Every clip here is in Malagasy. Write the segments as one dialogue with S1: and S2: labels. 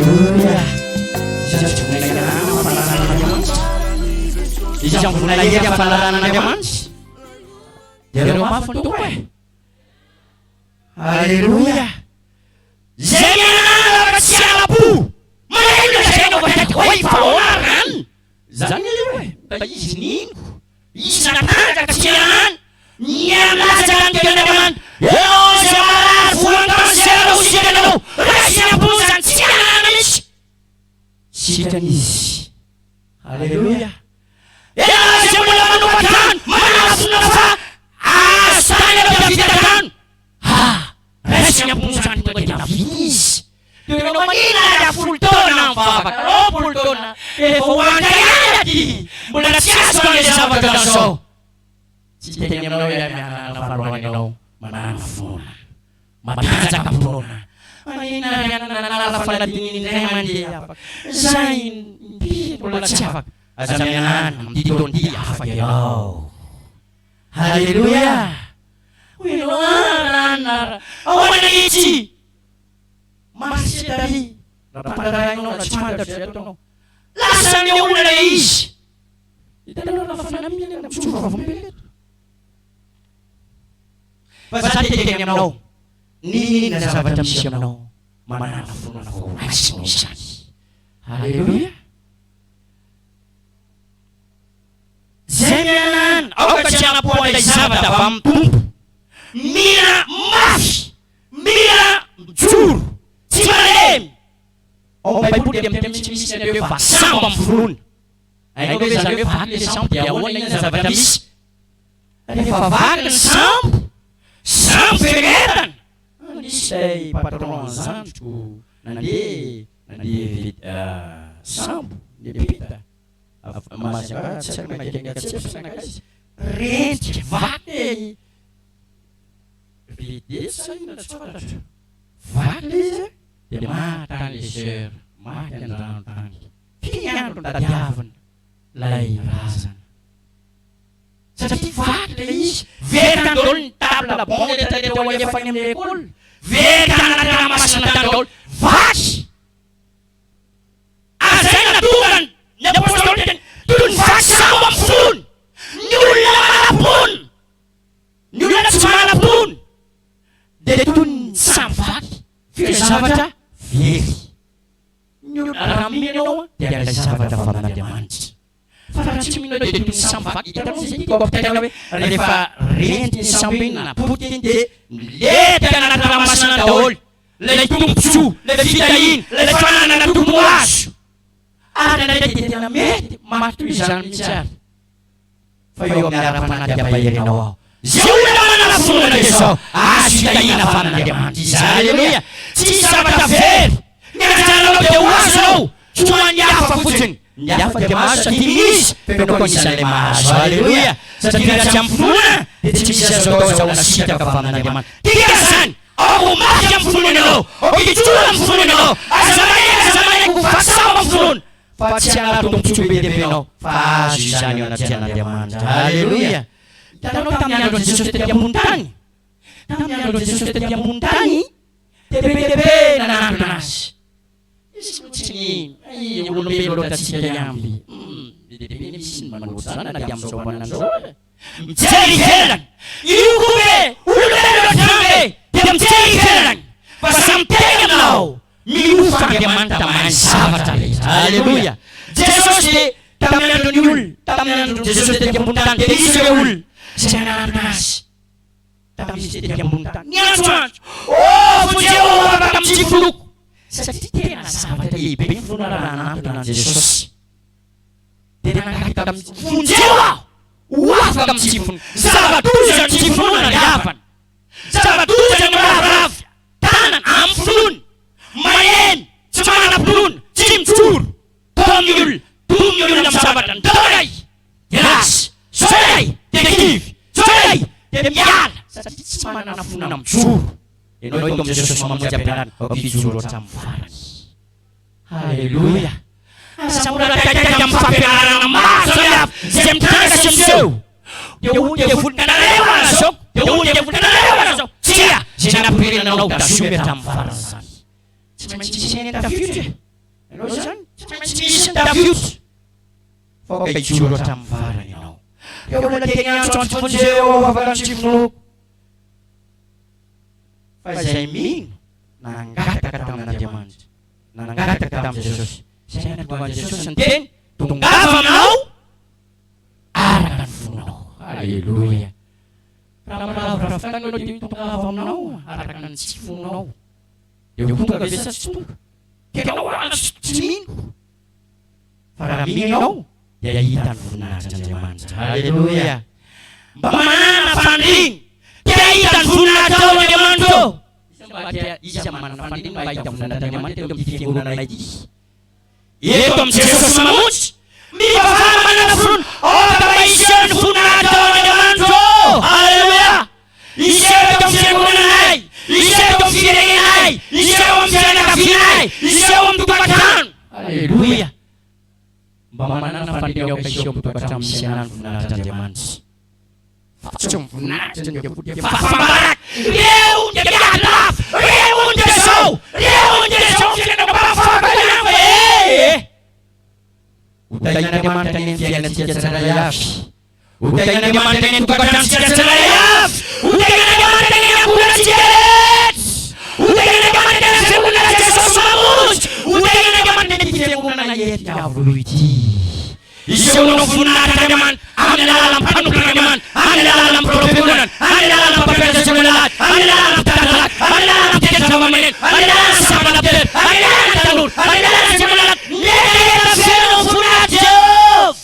S1: Aleloia! Iza tsy vonona hiarahana amin'ny fahalalan'Andriamanitra? Iza mivonona hery amin'ny fahalalan'Andriamanitra? Derao mafy ny Tompo e! Aleloia! Izay miananana fa tsy ara-po! Manahelo lazainao fa taiky hoe fa ahoana ranona? Zany io e! Fa izy nino, izy natanjaka tsy nianana, niha-milaza ny tenin'Andriamanitra, Ianao izay marary voan'ny cancer ho sitrana anao, raisiny am-po izany, tsy nianana mihitsy. Sitrana izy. Aleloia! Ianao izay mbola manompa trano, manafina fa azo tany aloha dia vita trano. Ha! Raisiny am-po izany tonga dia navita izy. Dia ianao manina ary 10 taona mivavaka, 20 taona, efa ho andra ihany aty, mbola tsy azoko an'ilay zavatra ohatran'izao. Tsy hiteny aminao hoe mianana faharoany ianao, manana finoana. Matanjaka am-pinoana. Manina ary anana nanala fanadinina indray mandeha afaka. Zay impiry mbola tsy afaka. Aza mianana amin'ity taona ity afaka ianao. Haleloia! Hoy ianao ah ahoana itsy? Marché tary raha mpandraharaha na tsy fantatro izay ataonao. Lasa ny olona ilay izy. Hitanao raha fanamiana mijoro vavolombelona eto. Fa za te hiteny aminao, n'inon'inona zavatra misy aminao, manàna finoana fa ho raisinao izany. Haleloia! Zay mianana, aoka tsy hanam-po an'ilay zavatra avy amin'ny Tompo. Mila mafy, mila mijoro, tsy malemy. Ao amin'ny Baiboly dia miteny mihitsy misy ny atao hoe vasambo amin'ny finoana. Hainao ve izany hoe vaky ilay sambo dia ahoana inona zavatra misy? Rehefa vaky ny sambo, sambo feno entana. Nisy ilay patron zandriko nandeha nandeha sambo niampita Mazava tsy haiko na Ankatsepy sa nankaiza. Rendrika vaky ilay vedette sa inona tsy fantatro. Vaky ilay izy dia maty tany ilay soeur, maty an-drano tany. Firy andro notadiavina ilay razana. Satria vaky ilay izy, very tany daholo ny table banc rehetra rehetra ho alefa any amin'ny école, very tany anaty ranomasina tany daholo, vaky! Ary izay nahatonga ny apostoly niteny toy ny vaky sambo amin'ny finoana, ny olona manam-pinoana, ny olona tsy manam-pinoana dia toy ny sambo vaky, feno zavatra very. Ny olona raha mino ianao dia handray zavatra avy amin'Andriamanitra. Fa raha tsy mino ianao dia toy ny sambo vaky. Hitanao izay tiako ampitaina hoe rehefa renty ny sambo iny na potika iny dia milentika anaty ranomasina any daholo ilay tombontsoa, ilay fitahiana, ilay fananana tokony ho azo. Ary indraindray dia tena mety maty toy izany mihitsy ary. Fa eo amin'ny ara-panahy dia ampahery anao aho. Izay olona manana finoana dia izao, azo itahiana avy amin'Andriamanitra izy. Aleloia! Tsy hisy zavatra very. Ny anjaranao dia ho azonao, tsy ho an'ny hafa fotsiny. Ny hafa dia mahazo satria mino izy, fa ianao koa anisan'ilay mahazo. Aleloia! Satria raha tsy amin'ny finoana dia tsy misy azo atao azahoana sitraka avy amin'Andriamanitra. Dikan'izany, aoka ho mafy amin'ny finoana ianao, aoka hijoro amin'ny finoana ianao, aza manaiky, aza manaiky ho vaky sambo amin'ny finoana. Fa tsy hanary tombontsoa be dia be ianao, fa azo izany eo anatrehan'Andriamanitra. Aleloia! Hitanao tamin'ny andron'i Jesosy tety ambony tany? Tamin'ny andron'i Jesosy tety ambony tany, dia be dia be nanantona Azy. Izy moa tsy nino. Hay, olombelo loatra antsika ihany. Hum, be dia be anie misy ny manao ohatr'izany na dia amin'izao mpanana izao aza. Mijery ivelany. Io koa ve olombelona ohatr'izany ve dia mijery ivelany? Fa samy miteny aminao, minoa fa Andriamanitra mahay ny zavatra rehetra. Aleloia! Jesosy dia tamin'ny andron'ny olona, tamin'ny andron'i Jesosy tety ambony tany dia nisy ireo olona izay nanantona Azy tamin'izy tety ambony tany. Niantsoantso, Oh, vonjeo aho afaka amin'ny tsy finoako! Satria tena zavatra lehibe ny finoana raha nanantona an'i Jesosy. Dia nangataka mihitsy, Vonjeo aho ho afaka amin'ny tsy finoana. Zava-doza ny tsy finoana ry havana. Zava-doza ny miraviravy tanana amin'ny finoana, malemy, tsy manam-pinoana, tsy mijoro, toa ny olona, toa ny olona amin'ny zavatra nitaonay, dia lasa, zao ilay, dia kivy, zao ilay, dia miala, satria tsy manana finoana mijoro. Ianao eto amin'i Jesosy mamonjy ampianarina, aoka hijoro hatramin'ny farany. Haleloia! Aza mora taitaitra amin'ny fampianarana maro samihafa izay mitranga sy miseho. Dia hoy ny devoly, Tanareo ana izao! Dia hoy ny devoly, Tanareo ana izao! Tsia! Izay nampirenanao, tazomy hatramin'ny farany izany. Tsy maintsy misy eny an-tafiotra e! Ianao izany tsy maintsy misy ny tafiotra. Fa aoka hijoro hatramin'ny farany ianao. Reo olona te niantso antso vonjeo aho afaka ny tsy finoako. Fa izay mino nangataka tamin'Andriamanitra, nangataka tamin'i Jesosy. Izay nahatonga an'i Jesosy niteny, Tongava aminao araka ny fonao. Aleloia. Raha miraviravy tany ianao dia tongava aminao araka ny tsy fonao. Dia ho tonga ve sa tsy tonga? Tena ho azo tsy mino. Fa raha mino ianao dia hahita ny voninahitr'Andriamanitra. Aleloia! Mba manana faniriana te hahita ny voninahitrao Andriamanitra ô! Iza mba te iza manana faniriana mba hahita voninahitr'Andriamanitra eto amin'ity fiangonana ity? Eto amin'i Jesosy Mamonjy, mivavaha manana finoana, aoka mba hiseho ny voninahitrao Andriamanitra ô! Aleloia! Hiseho eto amin'ny fiangonanay, hiseho eto amin'ny firenenay, hiseho amin'ny fianakavianay, hiseho amin'ny tokantrano. Aleloia! Mba manana faniriana aoka hiseho amin'ny tokantrano misy anah ny voninahitr'Andriamanitra. Fa tsy ny voninahitra ny devoly dia fahafaham-baraka. Reo dia miady lava, reo dia zao, reo dia zao ny fiainana mba afaka ihany fa ee. Ho tahian'Andriamanitra anie ny fiainantsika tsirairay avy. Ho tahian'Andriamanitra anie ny tokantranontsika tsirairay avy. Ho tahian'Andriamanitra anie ny ankohonantsika rehetra. Ho tahian'Andriamanitra anie ny fiangonana Jesosy Mamonjy. Ho tahian'Andriamanitra anie ity fiangonana eto Iavoloha ity. Isehoanao voninahitr'Andriamanitra amin'ny alalan'ny mpanompon'Andriamanitra, amin'ny alalan'ny biraom-piangonana, amin'ny alalan'ny mpampianatra sekoly alahady, amin'ny alalan'ny mpitari-dalàna, amin'ny alalan'ny mpitendry zavamaneno, amin'ny alalan'ny sampana mpitendry, amin'ny alalan'ny tanora, amin'ny alalan'ny sekoly alahady. Mirehareha feno voninahitra Jehovah.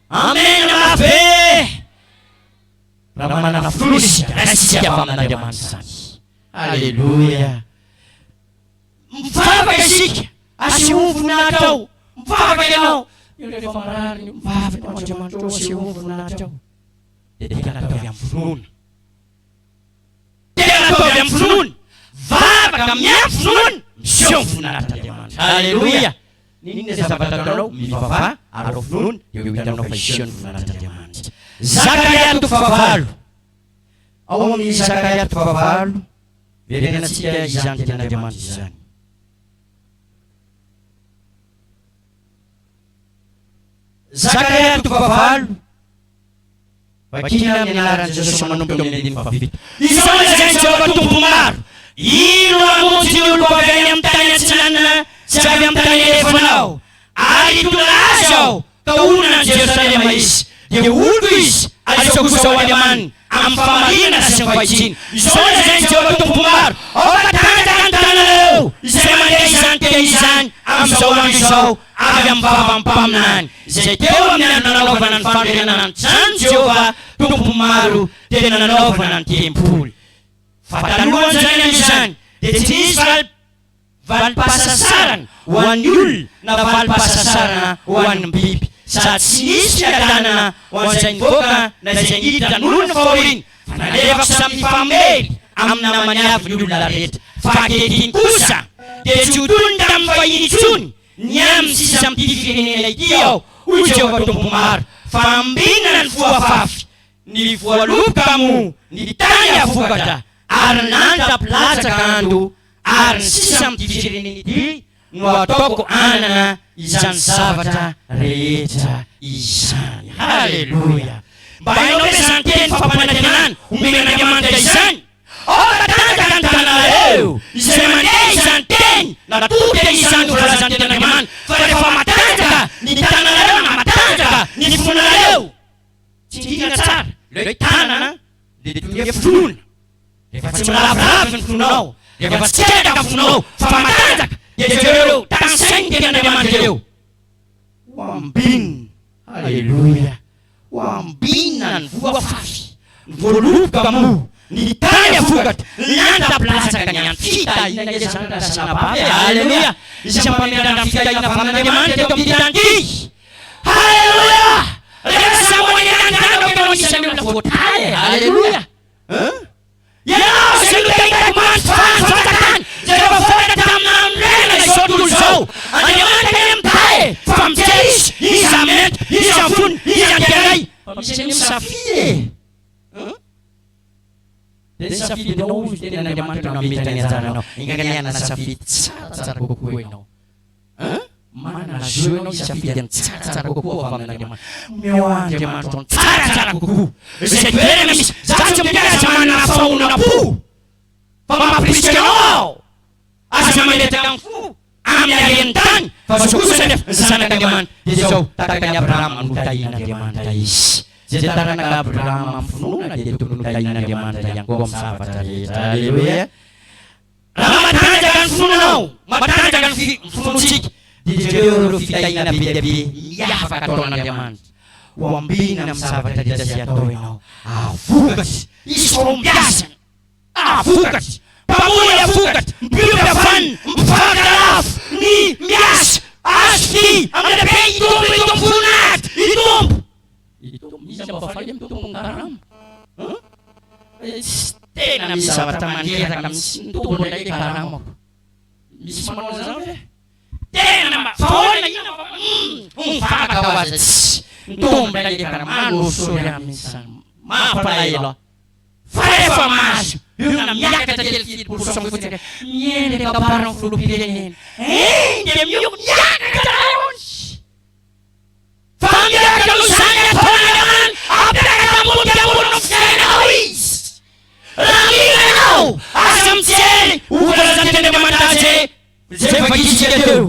S1: Amena mafy be. Raha manana finoana isika, raisintsika avy amin'Andriamanitra izany. Aleloia. Mivavaka isika, asehoy voninahitra ao. Mivavaka ianao. Eo rehefa marary ny mivavaka ianao, Andriamanitra ô, asehoy voninahitra ao. Dia tena ataovy amin'ny finoana. Tena ataovy amin'ny finoana. Vavaka miampy finoana, miseho ny voninahitr'Andriamanitra. Aleloia. N'inona zavatra ataonao, mivavaha ary ao finoana, dia ho hitanao fa hiseho ny voninahitr'Andriamanitra. Zakaria toko fahavalo. Ao amin'ny Zakaria toko fahavalo, verenantsika izany tenin'Andriamanitra izany. Zakaria toko fahavalo. Vakina amin'ny anaran'i Jesosy manomboka eo amin'ny andininy fahafito. Izao no lazain'i Jehovah Tompo maro, Ino hamonjy ny oloko avy any amin'ny tany atsinanana sy avy amin'ny tany andrefana aho, ary hitondra azy aho ka honina any Jerosalema izy. Dia oloko izy, ary izaho kosa ho Andriamaniny, amin'ny fahamarinana sy ny fahitsiana. Izao no lazain'i Jehovah Tompo maro, Aoka tanjaka ny tananareo izay mandre izany teny izany amin'izao andro izao, avy amin'ny vavan'ny mpaminany, izay teo amin'ny andro nanaovana ny fanorenana ny tranon'i Jehovah, Tompon'ny maro, dia nanaovana ny tempoly. Fa talohan'izany andro izany, dia tsy nisy valim-pahasasarana ho an'ny olona na valim-pahasasarana ho an'ny biby, sady tsy nisy fiadanana ho an'izay nivoaka na izay niditra noho ny fahoriana, fa nalefako samy nifamely amin'ny namany avy ny olona rehetra. Fa ankehitriny kosa, dia tsy ho toy ny tamin'ny fahiny intsony ny amin'ny sisa amin'ity firenena ity aho, hoy Jehovah Tompo maro, fa hambinina ny voafafy, ny voaloboka moa, ny tany havokatra, ary ny lanitra mpilatsaka ando, ary ny sisa amin'ity firenena ity no hataoko hanana izany zavatra rehetra izany. Haleloia! Mba hainao ve izany teny fampanantenana omen'Andriamanitra izany? Aoka tanjaka ny tananareo izay mandeha izany teny na toro-teny izany voalazan'ny tenin'Andriamanitra, fa rehefa matanjaka ny tananareo na matanjaka ny fonareo, tsindrina tsara ilay tanana dia toy ny hoe finoana. Rehefa tsy miraviravy ny fonao, rehefa tsy ketraka ny fonao fa matanjaka, dia jereo ireo tanisain'ny tenin'Andriamanitra ireo. Ho ambinina, haleloia, ho ambinina ny voa fafy, ny voaloboka moa, ny tany havokatra, ny lanitra hampilatsaka ny andro. Fitahiana ange izany raha sanabavy e, haleloia! Isy hampametrahana ny fitahiana avy amin'Andriamanitra eto amin'ity tany ity. Haleloia! Rehefa samy ho any an-danitra any aho, ianao anisan'ny olona voatahy e, haleloia! Hein? Ianao izay notahitako mandry fa ny fanjakany izay efa voatra tamin'ny nanorenana izao tontolo izao. Andriamanitra anie mitahy e! Fa mijery Izy, iza mendrika, iza vonona, iza antenaina. Fa misy anie misafidy e! Hein? Dia ny safidinao hoy ny tenin'Andriamanitra no hametra ny anjaranao. Enga anie hanana safidy tsaratsara kokoa ianao. Manana zo ianao hisafidy ny tsaratsara kokoa avy amin'Andriamanitra. Omeo ahy Andriamanitra ny tsaratsara kokoa. Izay toerana misy, za tsy miteny aza manana fahonam-po fa mampirisika anao aho. Aza mametraka ny fo amin'ny haren'ny tany fa zao kosa anefa ny zanak'Andriamanitra dia izao tahaka an'i Abrahama notahian'Andriamanitra izy. Izay taranak'i Abrahama amin'ny finoana dia tokony hotahian'Andriamanitra ihany koa amin'ny zavatra rehetra. Aleloia. Raha matanjaka ny finoanao, matanjaka ny finoantsika, dia jereo ireo fitahiana be dia be miavaka ataon'Andriamanitra. Ho ambinina amin'ny zavatra rehetra izay atao ianao. Hahavokatra, hisy fahombiazana. Hahavokatra, mpamory hahavokatra, mpiompy havanona, mpivarotra lafo, ny miasa, azo fy amin'ny arabe hitombo hitombo voninahitra, hitombo. Hitombo, iza mba faly mitombo ny karama? Hein? Tsy tena misy zavatra mandreraka mihitsy mitombo indray le karamako. Misy manao an'izany ve? Tena mba fa ahoana inona fa hum mivavaka ho azy tsy mitombo indray le karama manosory ahy mihitsy izany mampalahelo ahy. Fa rehefa mahazo io na miakatra kely 70% fotsiny indray miendrika kabarin'ny filoham-pirenena hein dia miakatra daholo. Fa miaraka noho izany ataon'Andriamanitra, hampiakatra ambony dia ambony ny fiainanao Izy. Raha mino ianao, aza mijery ho voalazan'ny tenin'Andriamanitra izay izay vakintsika teo.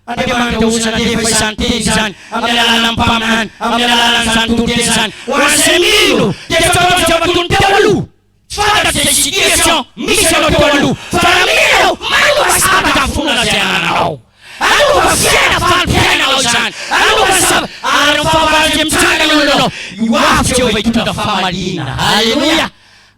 S1: Andriamanitra osa nandefa izany teny izany amin'ny alalan'ny mpaminany, amin'ny alalan'izany toriteny izany. Ho an'izay mino dia tsy atao zava-tony teo aloha. Tsy fantatro izay situation misy anao teo aloha fa raha mino ianao manova zavatra ny finoana izay anananao. Hanova fiainana valim-piainanao izany. Hanova ny zava ary ny fahavalana izay mitranga eo anoloanao. Ho avy Jehovah hitondra famaliana. Aleloia!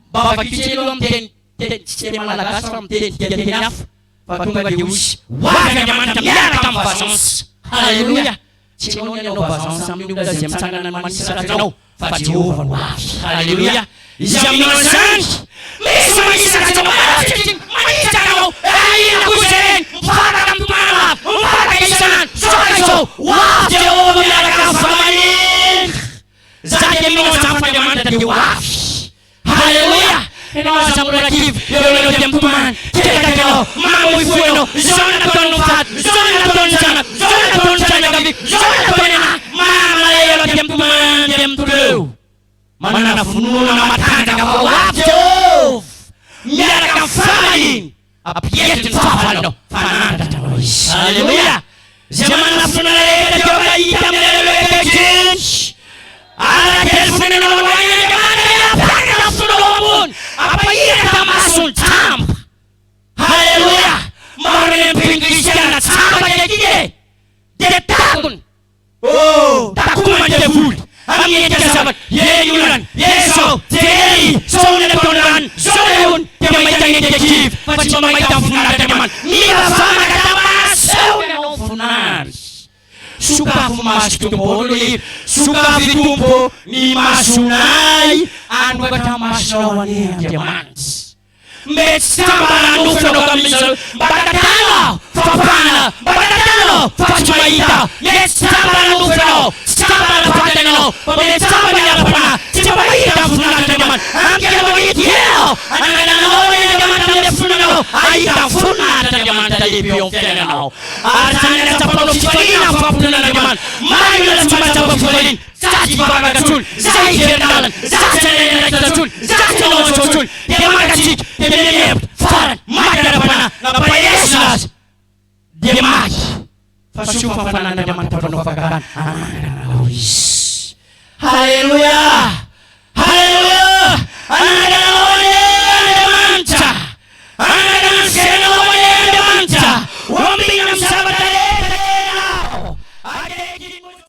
S1: Mba vakio kely aloha amin'ny teny teny tsy teny malagasy fa amin'ny teny dikanteny hafa fa tonga dia hoy izy, Ho avy Andriamanitra miaraka amin'ny vazansa. Aleloia! Tsy ianao ny hanao vazansa amin'ny olona izay mitsangana ny manisa ratsy anao, fa Jehovah no avy. Haleloia! Iza mino an'izany? Misy manisa ratsy anao, manao tsindrindrina, manitsaka anao, raha inona koa izay reny, mivavaka mitomany ho avy, mivavaka isan'andro, izao ka izao, ho avy Jehovah miaraka amin'ny famaliana. Za dia mino an'izany fa Andriamanitra dia ho avy. Haleloia! Ianao aza mbola kivy, eo ianao dia mitomany, ketraka ianao, mamoy fo ianao, izao no nataon'ny vady, izao no nataon'ny zanako, izao no nataon'ny fianakaviako, izao no nataony anah, mamalahelo aho dia mitomany dia mitoreo. Manana finoana matanjaka fa ho avy Jehovah miaraka amin'ny famaliany, hampietry ny fahavalonao fa hanandratra anao Izy. Haleloia! Izay manana finoana rehetra dia aoka hita amin'ny haleloia ankehitriny. Araka ny finoanao ho an'i Andriamanitra dia hampakatra ny finoanao ambony, hampahiratra ny mason'ny jamba. Haleloia! Maro ny mpino kristiana jamba ankehitriny e! Dia takony. Oh! Takoman'ny devoly amin'ny endrika zavatra, ye ny olana, ye izao, jerey, izao ny nataon'ny rano, izao ilay ony, dia mahita ny endrika kivy fa tsy mba mahita ny voninahitr'Andriamanitra. Mila vavaka tamasehony ianao ny voninahiny. Sokafy maso Tompo ô no hira, sokafy Tompo ny masonay, hanokatra masonao anie Andriamanitra. Mety tsy tambaranofy anao ka misy mba tantano aho fa fana mba tantano aho fa tsy mahita aho mety tsy tambaranofy anao tsy tambana vatana anao fa mety tsamba ny ara-panahy tsy mba mahita ny voninahitr'Andriamanitra amiko mahita ianao anananao anie Andriamanitra amin'ny fonanao ahita ny voninahitr'Andriamanitra lehibe eo amin'ny fiainanao ary izany ahatsapanao fifaliana amin'ny fampiononan'Andriamanitra maro ny olona tsy mahatsapa fifaliana Za tsy hivavaka tsony, za hiverin-dalana, za tsy hanaiky andraikitra tsony, za tsy hanao an'izao tsony, dia mangatsiaka, dia miha-mihevitra, farany, maty ara-panahy, nampahelezina aza, dia maty, fa soa fa ny Fanahin'Andriamanitra mpanao fakana hanangana anao Izy. Haleloia!